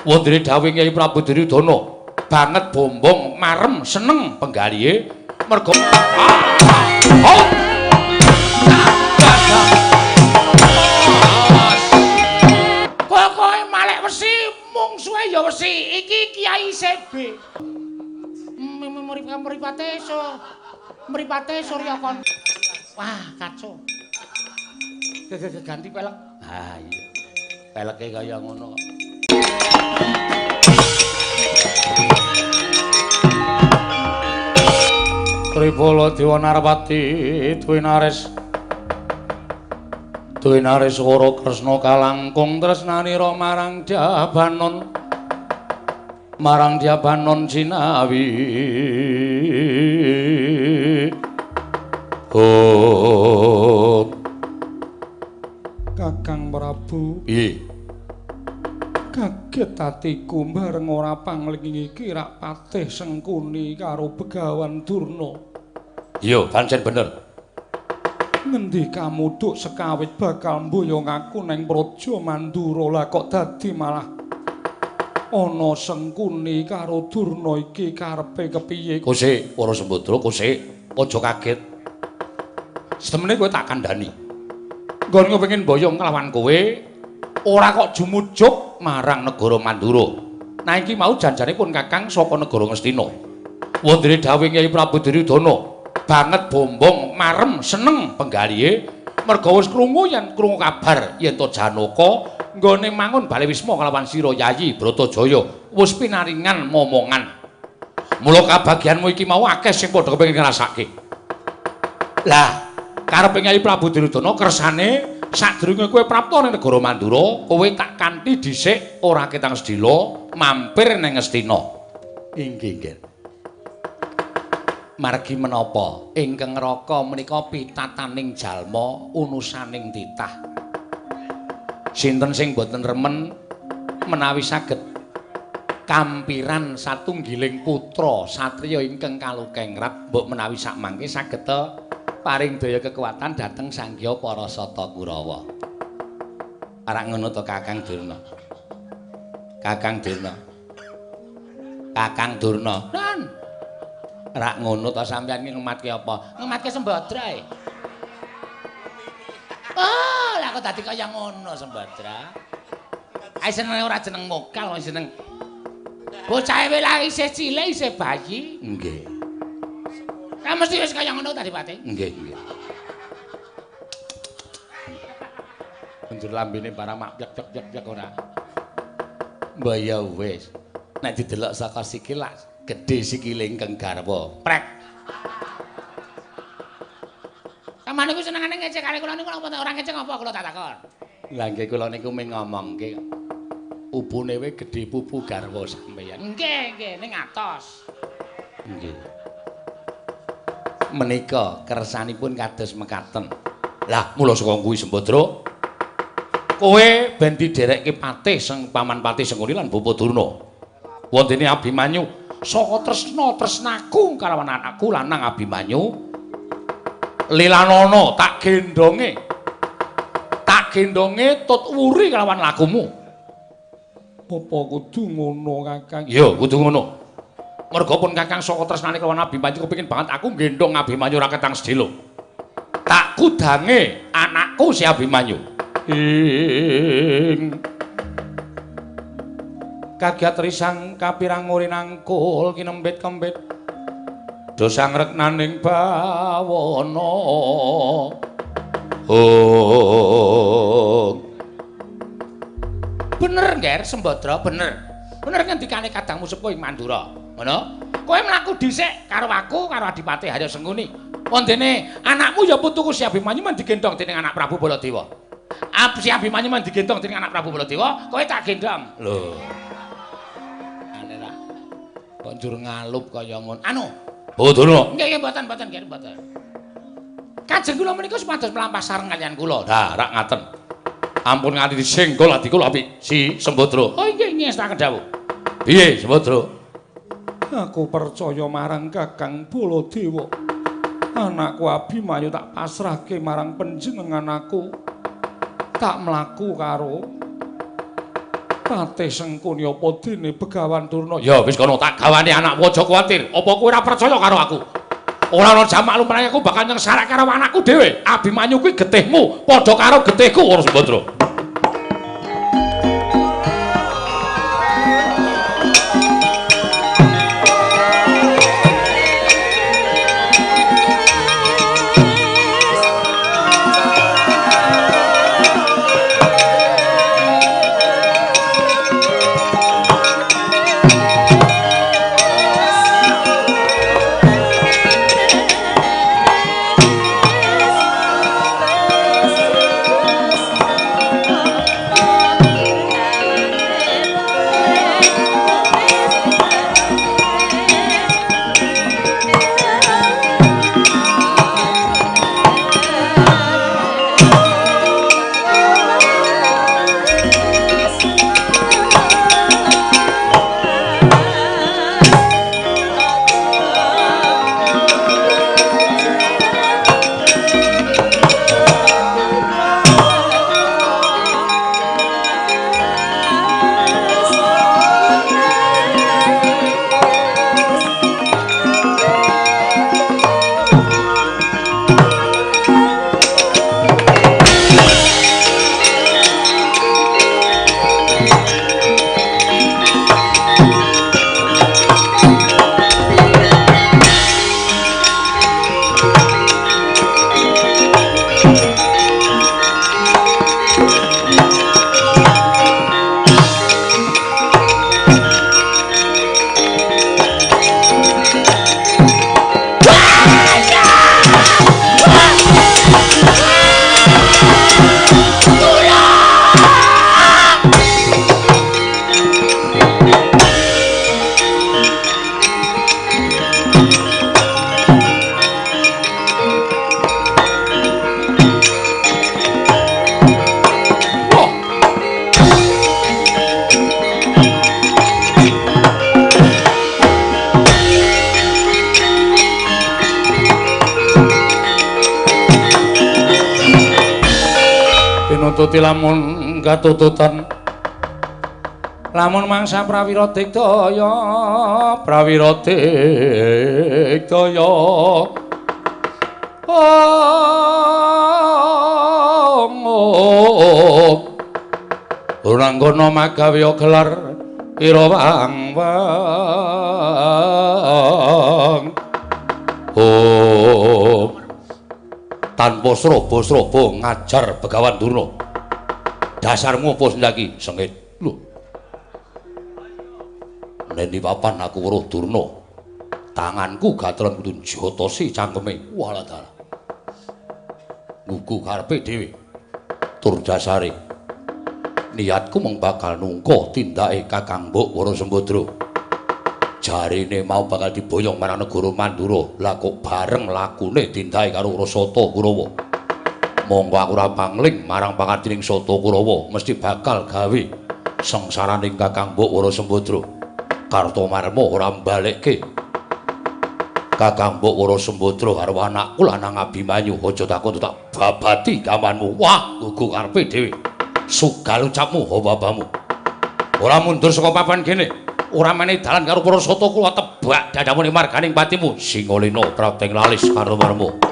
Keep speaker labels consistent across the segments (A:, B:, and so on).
A: Wondene dawuh Kyai Prabu Duryudana banget bombong marem seneng penggalihe mergo pokoke malek wesi mungsuhe ya wesi iki Kyai CB. Mripate so mripate Suryakon. Wah, kacau. Ganti pelek. Ha iya. Peleke kaya ngono kok. Tripala Dewa Narpati Dwinares Dwinares Wara Kresna kalangkung tresnanira marang Dyabanon marang Dyabanon jinawi. Oh
B: Kakang Prabu,
A: piye?
B: Kaget atiku bareng ora pangling iki rak patih Sengkuni karo Begawan Durna.
A: Iya, pancen bener.
B: Ngendikamu duk sekawit bakal mboyong aku neng Praja Mandura, lah kok dadi malah ana Sengkuni karo Durna iki karepe kepiye?
A: Kosik, para Sembadra, kosik, aja kaget. Setemene kowe tak kandhani. Nggon kepengin mboyong nglawan kowe, ora kok jumujuk marang negara Mandura. Nah iki mau janjane pun Kakang saka negara Ngastina. Wondene dawuh Kyai Prabu Duryudana banget bombong marem seneng penggalihe merga wis krungu yen krungu kabar yen to Janaka nggone mangun bale wisma kalawan sira Yayi Bratajaya wis pinaringan momongan. Mula kabagyanmu iki mau akeh sing padha kepengin ngrasake. Lah karepe Kyai Prabu Duryudana kersane sadurunge kowe prapta ning negara Mandura, kowe tak kanthi dhisik ora ketang sedhela mampir ning Ngastina. Inggih, nggih. Margi menapa ingkang neraka menika pitataning jalma unusaning titah. Sinten sing boten remen menawi saged kampiran satunggiling putra satriya ingkang kalukengrat mbok menawi sakmangke saged paring daya kekuatan dhateng Sanggya Parasata Kurawa. Ora ngono to Kakang Durna. Kakang Durna. Kakang Durna. Nan. Ora ngono to sampeyan iki ngematke apa? Ngematke Sembadra e. Oh, lah kok dadi kaya ngono Sembadra. Ae senenge ora jeneng mokal, wong jeneng bocahe wae isih cilik, isih bayi. Nggih. Lah mesti wis kaya ngono tadi Pati. Nggih, nggih. Njur lambene barang mak pyek pyek pyek ora. Mbah ya wis. Nek didelok saka sikil lak gedhe sikile ingkang garwa. Prek. Sampeyan niku senengane ngecek kali kula niku napa ora ngecek apa kula tak takon. Lah nggih kula niku mung ngomongke pupune wae gedhe pupu garwa sampeyan. Nggih, nggih ning atos. Nggih. Menika kersanipun kados mekaten. Lah mula saka kuwi Sembadra kowe ben didherekke patih sing paman patih Sengkuni lan Bapa Durna. Wontene Abimanyu saka tresna tresnaku kalawan anakku lanang Abimanyu lilanana tak gendonge. Tak gendonge tut wuri kalawan lakumu.
B: Apa kudu ngono Kakang?
A: Ya kudu ngono. Merga pun Kakang saka tresnane kelawan Abimanyu kepengin banget aku nggendhong Abimanyu ra ketang sedhela. Tak kudange anakku si Abimanyu.
B: Ing kagiat risang kapirang ngurinangkul kinembit-kembit dosang reknaning bawana.
A: Oh. Bener, Nger, Sembadra, bener. Bener ngendikane kadangmu sepuh ing Mandura. Ngono? Kowe mlaku dhisik karo aku karo Adipati Harya Sengkuni. Wondene anakmu ya putuku si Abimanyu men digendhong dening anak Prabu Baladewa. Si Abimanyu men digendhong dening anak Prabu Baladewa, kowe tak gendhong. Lho. Aneh ra. Kok njur ngalup kaya ngono. Anu, Durna. Nggih, nggih mboten, mboten, nggih mboten. Kajeng kula menika supados mlampah sareng kaliyan kula. Lah, rak ngaten. Ampun nganti disenggol ati kula apik si Sembadra. Oh nggih, nggih ngestakaken dawuh. Piye Sembadra?
B: Aku percaya marang Kakang Baladewa. Anakku Abimanyu tak pasrahke marang panjenengan aku. Tak mlaku karo Patih Sengkuni apa dene Begawan Durna?
A: Ya wis kono tak gawane anakmu, aja kuwatir. Apa kowe ora percaya karo aku? Ora ana jamak lumrahe aku bakal nyengsarak karo anakku dhewe. Abimanyu kuwi getihmu padha karo getihku Wara Sembadra.
B: Pinututi lamun katututan lamun mangsa prawira digdaya, prawira digdaya. Ora nggono magawe gelar ira wang wang.
A: Oh, tanpa srobo-srobo ngajar Begawan Durna. Dasarmu apa sendaki sengit? Lho. Nendi papan aku weruh Durna. Tanganku gatelen kudu jotosi cangkeme. Walah dalah. Ngugu karepe dhewe. Tur dasare niatku mung bakal nungka tindake Kakang Mbok Wara Sembadra. Jarine mau bakal diboyong marang negara Mandura. Lah kok bareng lakune tindake karo Sata Kurawa. Monggo aku ora pangling marang pangardining Sata Kurawa, mesti bakal gawe sengsaraning Kakang Mbok Wara Sembadra. Kartomarma ora mbalekke Kakang Mbok Wara Sembadra karo anakku lanang Abimanyu. Aja takon tak babati gamanmu. Wah, gugu karepe dhewe. Sugal ucapmu babamu. Ora mundur saka papan kene. Ora menehi dalan karo para Sata Kurawa, tebak dadamu ning marganing patimu. Singalena prapteng lalis Kartomarma.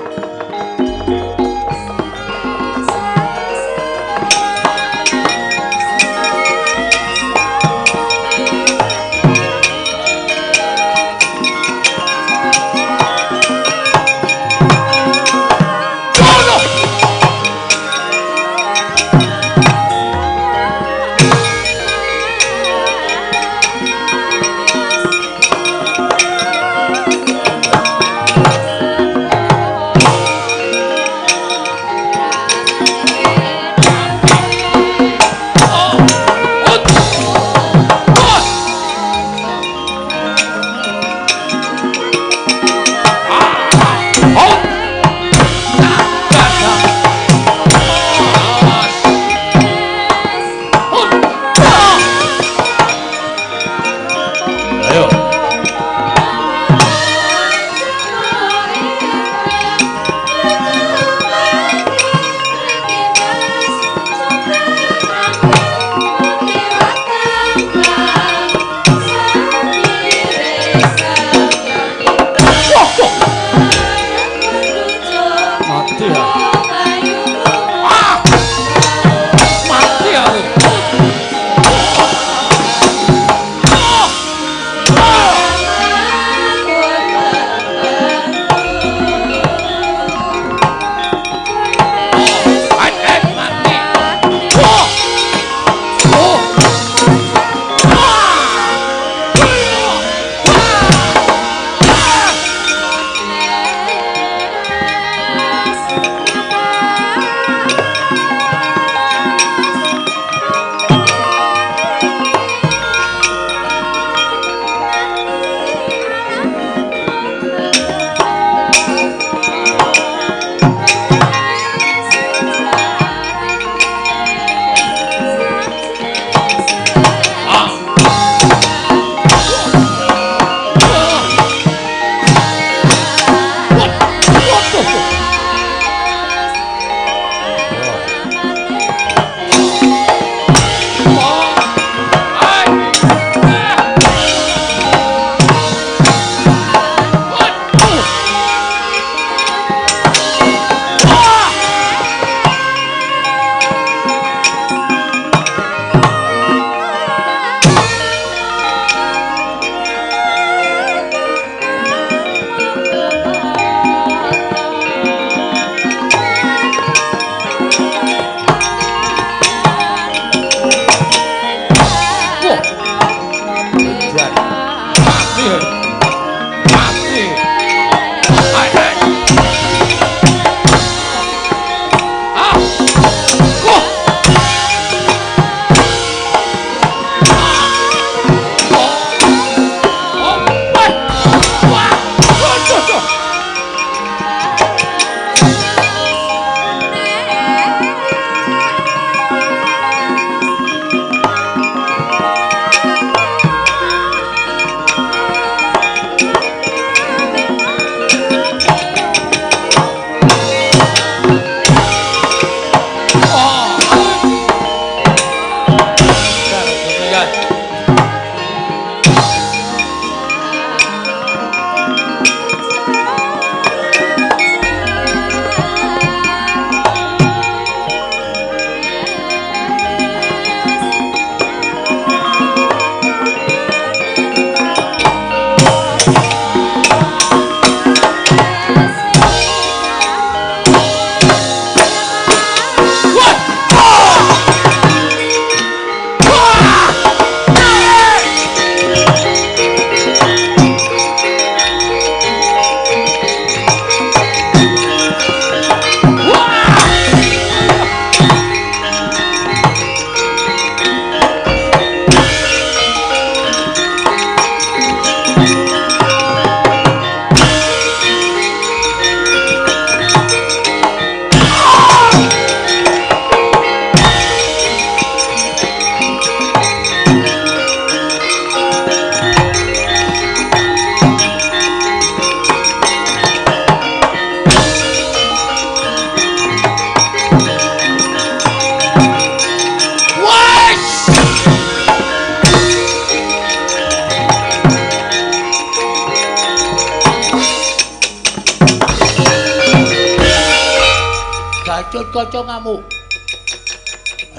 A: Gatotkaca ngamuk.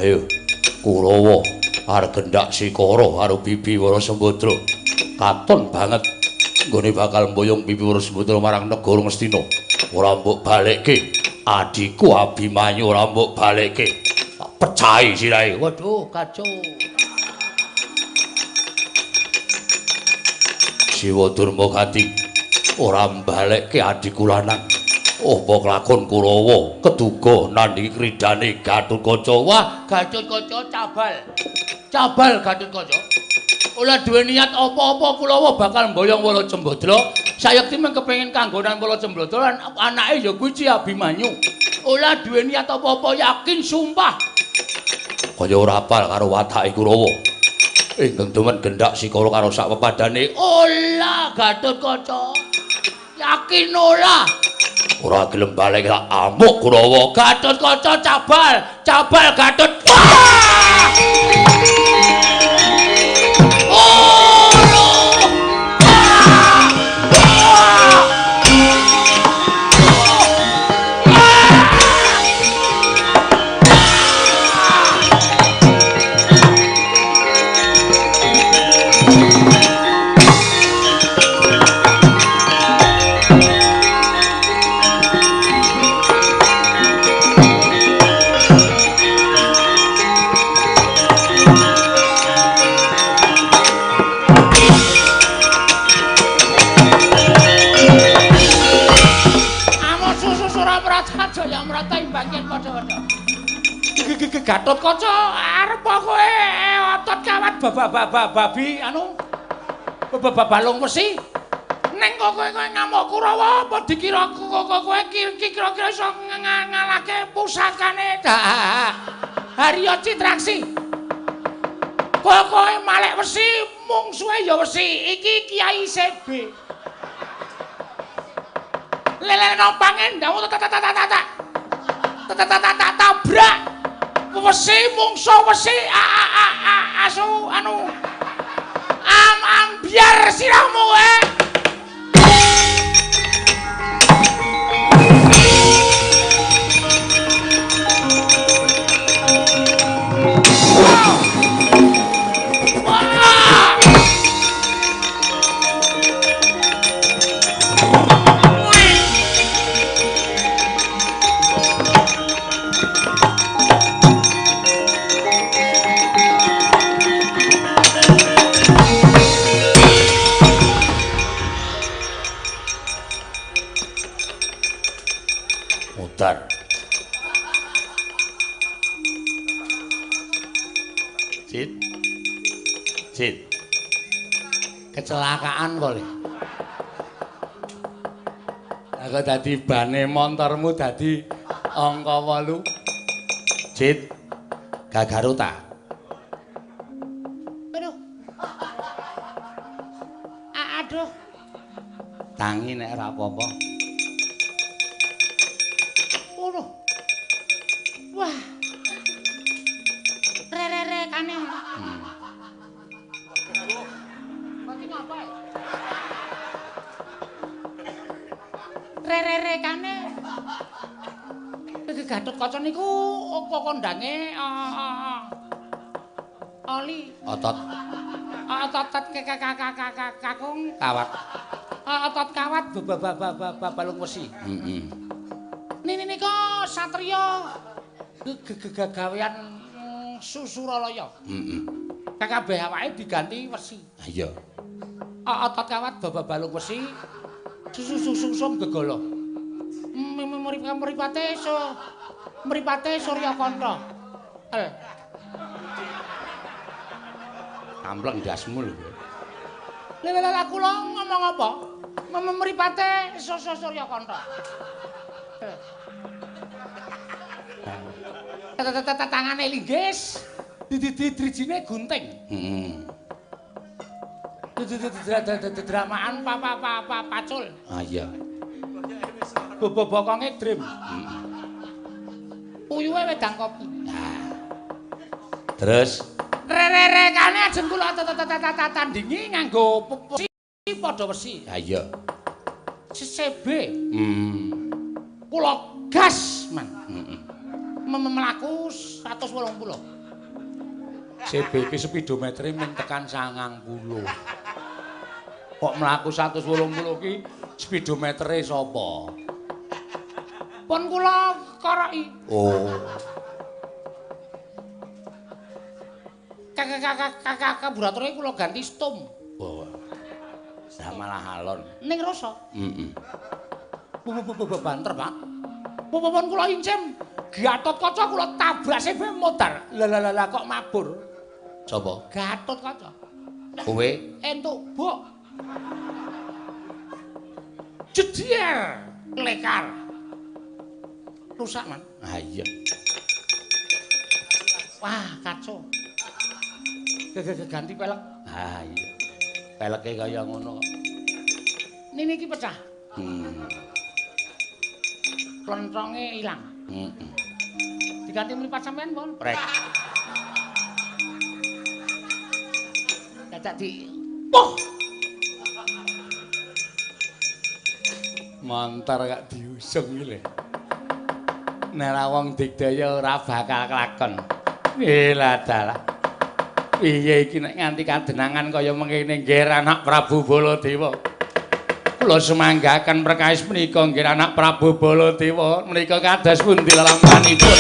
A: Ayo Kurawa arep gendak Sikara karo Bibi Wara Sembadra. Katon banget nggone bakal mboyong Bibi Wara Sembadra marang negara Ngastina. Ora mbok balekke adhiku Abimanyu, ora mbok balekke. Tak pecahi sirahe. Waduh, kacau. Siwa Durmagati ora mbalekke adhiku lanang. Apa kelakon Kurawa keduga nandhingi kridane Gatotkaca. Wah, Gatotkaca cabal. Cabal Gatotkaca. Ora duwe niat apa-apa Kurawa bakal mboyong Wara Sembadra. Sayekti mung kepengin kanggonan Wara Sembadra lan anake ya kuwi Abimanyu. Ora duwe niat apa-apa, yakin sumpah. Kaya ora apal karo watake Kurawa. Ingkang demen gendak Sikara karo sak pepadane. Ola Gatotkaca. Yakin ora? Ora gelem balik tak amuk Kurawa. Gatotkaca cabal, cabal Gatot. Wah! Oh! Gatotkaca arep kowe otot kawat babi anu balung wesi ning kok kowe ngamuk Kurawa apa dikira kowe kira-kira iso ngalahke pusakane Harya Citraksi. Kowe malek wesi mungsuhe ya wesi iki Kiai CB leleno pangendamu tak tabrak wesi mungso wesi asu anu am biar sirahmu Cit. Cit. Kecelakaan kok. Lah kok dadi bane montormu dadi angka 8. Cit. Gagaru ta? Aduh. Aduh. Tangi nek ora apa-apa. Waduh. Wah. Re-re-rekane. Mati ngapa? Re-re-rekane. Iki Gatotkaca niku kok kondange oli otot. Otot kakung kawat. Otot kawat balung wesi. Heeh. Nini nika satriya gegawean Susuralaya. Heeh. Kabeh awake diganti wesi. Iya. Otot kawat balung wesi susu-susum gegala. Mripate mripate Suryakanta. El. Ampleng ndasmu lho. Lha lha kula ngomong apa? Mripate Suryakanta. Tangane linggis, drijine gunting. Heeh. Dramaan pacul. Ah iya. Bobokonge drim. Uyuhe wedang kopi. Terus re-re-rekane ajeng kula tandingi nganggo wesi padha wesi. Ha iya. CB. Kula gas, Man. Heeh. Mlaku 180. CB iki speedometere mung tekan 90. Kok mlaku 180 ki speedometere sapa? Pun kula koroki. Oh. Karburatore kula ganti stum. Oh. Lah malah alon. Ning rasa. Heeh. Banter, Pak. Pun kula incim Gatotkaca kula tabrak CB modar. Lah lah lah kok mabur. Sapa? Gatotkaca. Kowe entuk buk. Jedier lekar. Rusak, Man. Ah iya. Wah, kacau. Ganti pelek. Ah iya. Peleke kaya ngono kok. Nini iki pecah. Plentonge ilang. Heeh. Diganti mripat sampean, pun. Prek. Dadak di poh. Montor kok diusung iki lho. Nek ra wong digdaya ora bakal kelakon. Lah dalah. Piye iki nek nganti kadenangan kaya mengene nggih anak Prabu Baladewa. Kula semanggaken perkawis menika nggih anak Prabu Baladewa menika kados pundi lelampahanipun.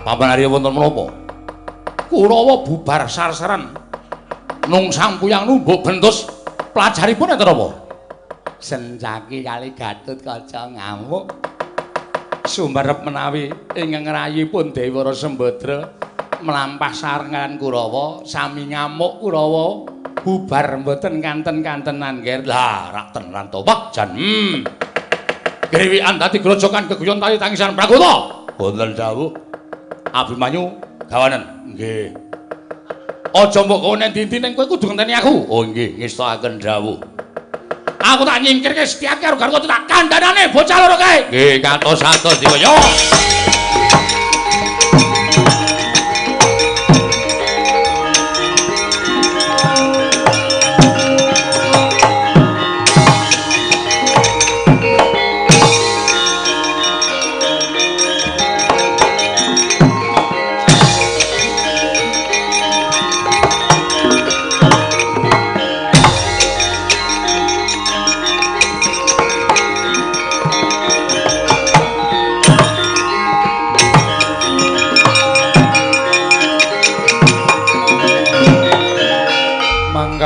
A: Paman Arya wonten menapa? Kurawa bubar sarsaran nung sampuyang numbuk bentus pelajaripun enten apa? Sencaki kali Gatotkaca ngamuk. Sumerep menawi ingkang ngrayipun Dewara Sembadra mlampah sarengan Kurawa sami ngamuk Kurawa bubar mboten kanten-kantenan nggih. Lah rak tenan to. Wah jan. Griwikan dadi grojokan geguyon tali tangisan Prakota. Wonten dawuh. Abimanyu gawanen. Nggih. Aja mbok kowe nang ndi-ndi ning kowe kudu ngenteni aku. Oh nggih, ngestokaken dawuh. Aku tak nyingkirke Setyaki karo garwa tak kandhanane bocah loro kae. Nggih, katos-atos dikaya.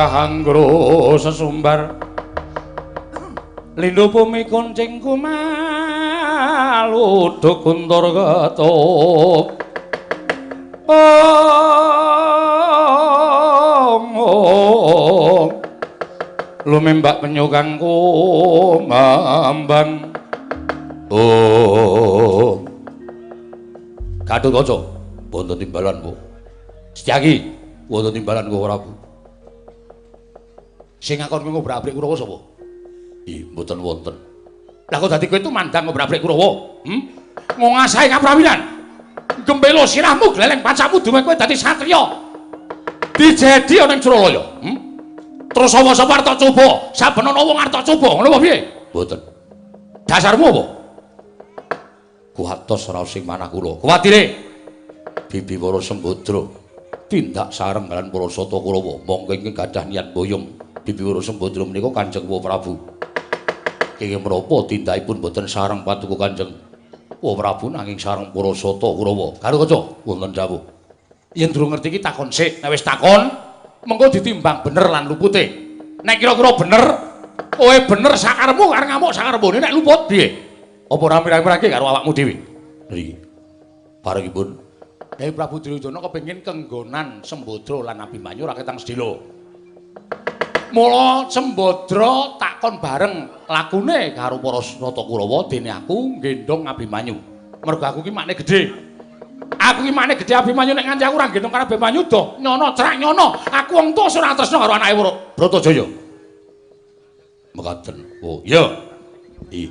A: Hanggro sesumbar lindhu bumi kuncing kumaluduk guntur ketup ong lumembak penyu kang kumambang. Oh Gatotkaca wonten timbalan Bu. Setyaki wonten timbalan ku Prabu. Sing ngakon kowe ngobrak-abrik Kurawa sapa? Ih, mboten wonten. Lah kok dadi kowe tumandang ngobrak-abrik Kurawa? Ngongasahi kaprawinan. Gembelo sirahmu gleleng pacamu dumeh kowe dadi satriya. Dijedi ana ing Suralaya. Terus sapa-sapa arep tak coba? Saben ana wong arep tak coba, ngono apa piye? Mboten. Dasarmu apa? Kuwatos raos sing manah kula. Kuwatire Bibi Wara Sembadra tindak sareng kalian para sata Kurawa mongko ingkang gadah niat boyong Bibi Wara Sembadra menika Kanjeng Prabu. Kenging menapa tindakipun boten sareng paduka Kanjeng Prabu nanging sareng para sata Kurawa. Gatotkaca wonten dawuh. Yen durung ngerti iki takon sik. Nek wis takon mengko ditimbang bener lan lupute. Nek kira-kira bener, kowe bener sakarepmu arep ngamuk sakarepmu. Nek luput piye? Apa ora mirang-mirangke karo awakmu dhewe? Nriki. Barengipun Dewi Prabu Duryudana kepengin kenggonan Sembadra lan Abimanyu ora ketang sedhela. Mula Sembadra takon bareng lakune karo para Nata Kurawa dene aku nggendhong Abimanyu. Mergo aku ki makne gedhe. Aku ki makne gedhe Abimanyu nek nganti aku ora nggendhong karo Abimanyu doh nyono cerak nyono. Aku wong tuwa ora tresna karo anake Bratajaya. Mekaten. Oh iya. Ih,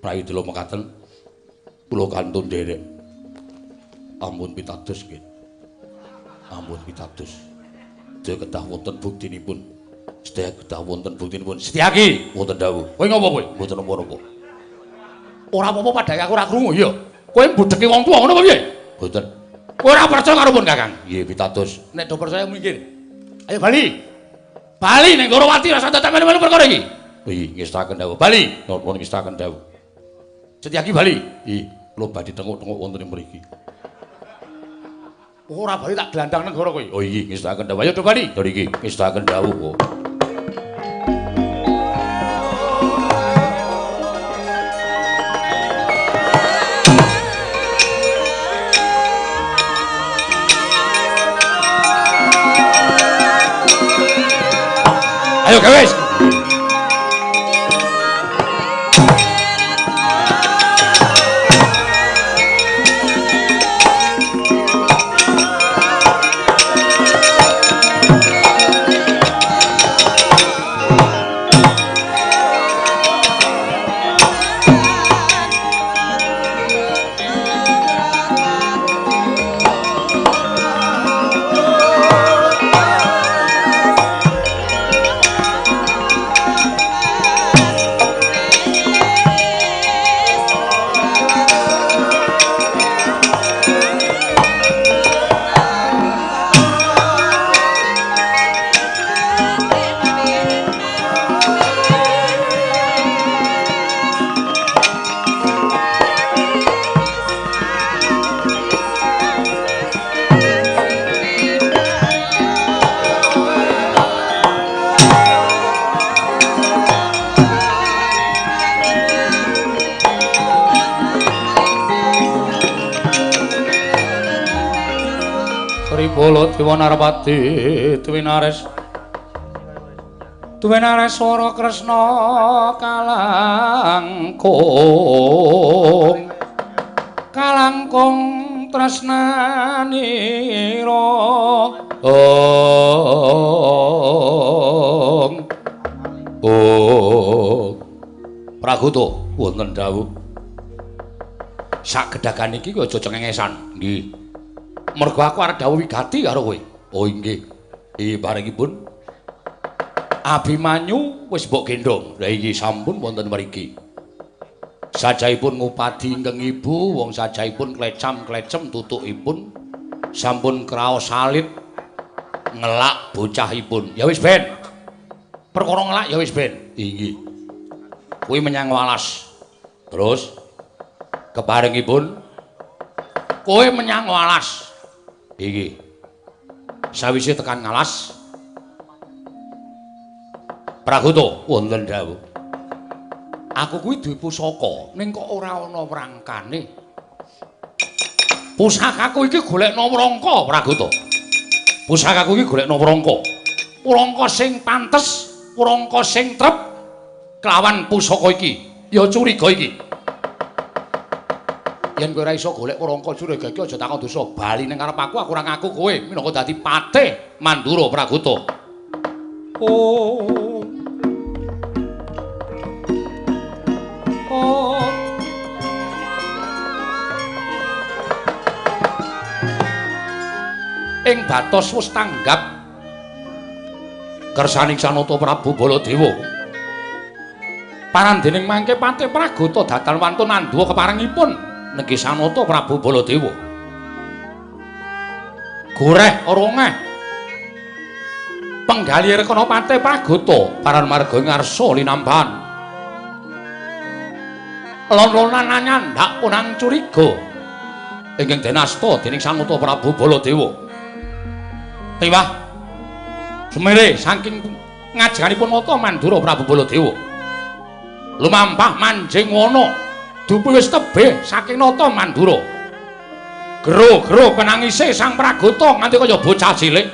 A: prayudala mekaten. Kula kantun nderek. Ampun pitados nggih. Ampun pitados. Sedaya kedah wonten buktinipun. Sedaya kedah wonten buktinipun. Setyaki wonten dawuh. Kowe ngopo kowe? Mboten napa-napa. Ora apa-apa padahal aku ora krungu ya. Kowe mbudheki wong tuwa ngono apa piye? Mboten. Kowe ora percaya karo pun Kakang? Nggih pitados. Nek do percaya minggir. Ayo bali. Bali ning Gorawati rasa dadak melu-melu perkara iki. Nggih, ngestaken dawuh. Bali. Nuwun ngestaken dawuh. Setyaki bali. Nggih, kula badhe tenguk-tenguk wonten ing mriki. Ora bali tak glandang negara kowe. Oh iya, ngestaken dawuh. Ayo do bali. Lho iki ngestaken dawuh. Ayo gawes.
B: Dewa Narpati Twinares Twinares swara Kresna kalangkung kalangkung tresnanira
A: ong ong Pragoto wonten dawuh sak gedhagan iki aja cengengesan nggih. Mergo aku arep dawuh wigati karo kowe. Oh inggih. Barengipun Abimanyu wis mbok gendhong. Lah iki sampun wonten mriki. Sajaipun ngupadi ingkang ibu, wong sajaipun klecam-klecem tutukipun sampun kraos alit ngelak bocahipun. Ya wis ben. Perkara ngelak ya wis ben. Inggih. Kuwi menyang Walas. Terus keparengipun kowe menyang Walas. Iki sawise tekan Ngalas Pragoto wonten dawuh. Aku kuwi duwe pusaka ning kok ora ana wrangkane. Pusakaku iki golekno wrangka Pragoto. Pusakaku iki golekno wrangka. Wrangka sing pantes, wrangka sing trep kelawan pusaka iki. Ya curiga iki. Yen kowe ora iso golek wrangka curiga iki aja takon dosa. Bali ning ngarep aku, aku ora ngaku kowe minangka dadi patih Mandura Pragoto.
B: Oh. Oh.
A: Ing batos wis tanggap kersaning Sanata Prabu Baladewa. Parandening mangke patih Pragoto datan wantun andhuwa keparengipun nenggi Sanata Prabu Baladewa. Goreh rongeh penggali rekana patih Pragoto paran marga ngarsa linampahan. Lon-lonan nyandak punang curiga ingkang den asta dening Sanata Prabu Baladewa. Tiwah sumere saking ngajenganipun nata Mandura Prabu Baladewa. Lumampah manjing wana dupi wis tebih saking nata Mandura. Gro-gro penangise sang Pragota nganti kaya bocah cilik.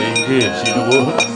C: Inggih, sinuwun.